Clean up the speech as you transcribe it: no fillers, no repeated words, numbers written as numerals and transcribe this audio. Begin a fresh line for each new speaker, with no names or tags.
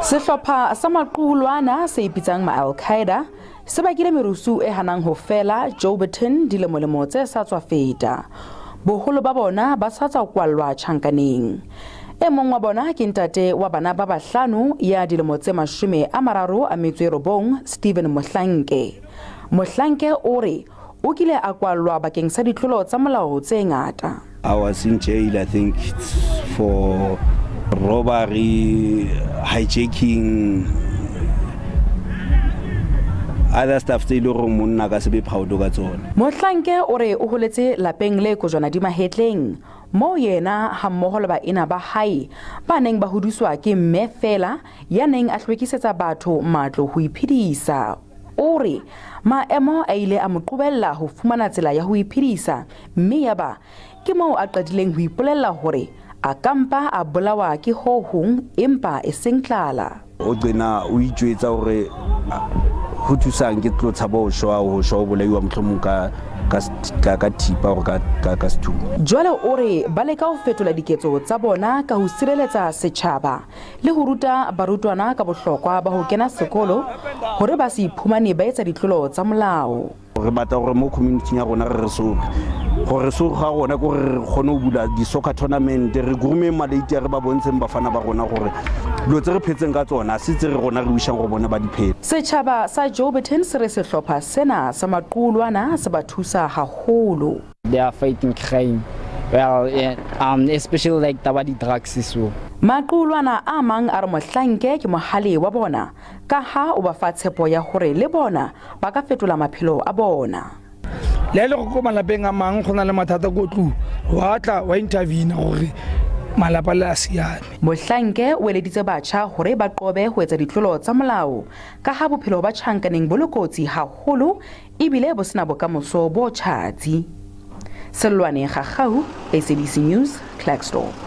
Sehlopha sa maqulwana se ipitsang ma-Al-Qaeda se bakile merusu e hanang ho fela Jouberton dilemolemo tse sa tswa feta. Boholo ba bona ba sa tswa kwallwa tjhankaneng. E mong wa bona ke ntate wa bana ba bahlano ya dilemo tse 39, Steven Mohlanke. Mohlanke o re o kile a kwallwa bakeng sa ditlolo tsa molao tse ngata.
I was in jail, I think, for robbery, hijacking, other stuff tse e le gore monna ka se be proud ka tsone.
Mohlanke o re o holetse lapeng le kojwana di mahetleng, moo yena hammoho le baena ba hae ba neng ba hodiswa ke mme feela ya neng a hlwekisetsa batho matlo ho iphedisa. O re maemo a ile a mo qobella ho fumana tsela ya ho iphedisa mme yaba ke moo a qadileng ho ipolella hore a ka mpa a bolawa ke ho hong empa eseng tlala.
O qena o itjwetsa hore ho thusang ke tlo tshaba ho shwa, ho shwa o bolaiwa mohlomong ka ka ka thipa hore ka ka ka sethunya.
Jwale o re ba leka ho fetola diketso tsa bona ka ho sireletsa setjhaba le ho ruta barutwana ka bohlokwa ba ho kena sekolo hore ba se iphumane ba etsa ditlolo tsa molao.
Re batla hore mo community ya rona re re soge, gore soge ga rona ke gore re kgone ho bula di-soccer tournament, re groomeng maleiti a re ba bontsheng bafana ba rona gore dilo tse re phetseng ka tsona se tse re rona re wishang gore bone ba di phele.
Setjhaba sa Jouberton se re sehlopha sena sa maqulwana se ba thusa haholo.
They are fighting crime. Well, yeah, especially like taba di-drugs so.
Maqulwana a mang a re Mohlanke ke mohale wa bona ka ha o ba fa tshepo ya hore le bona ba ka fetola maphelo a bona.
Le ha e le gore ko malapeng a mang go na le mathata ko tlung, wa tla wa intervene gore malapa le a siame.
Mohlanke o eleditse batjha hore ba qobe ho etsa ditlolo tsa molao ka ha bophelo ba tjhankaneng bo le kotsi haholo ebile bo sena bokamoso bo tjhatsi. Sellwane Gagau, SABC News, Klerksdorp.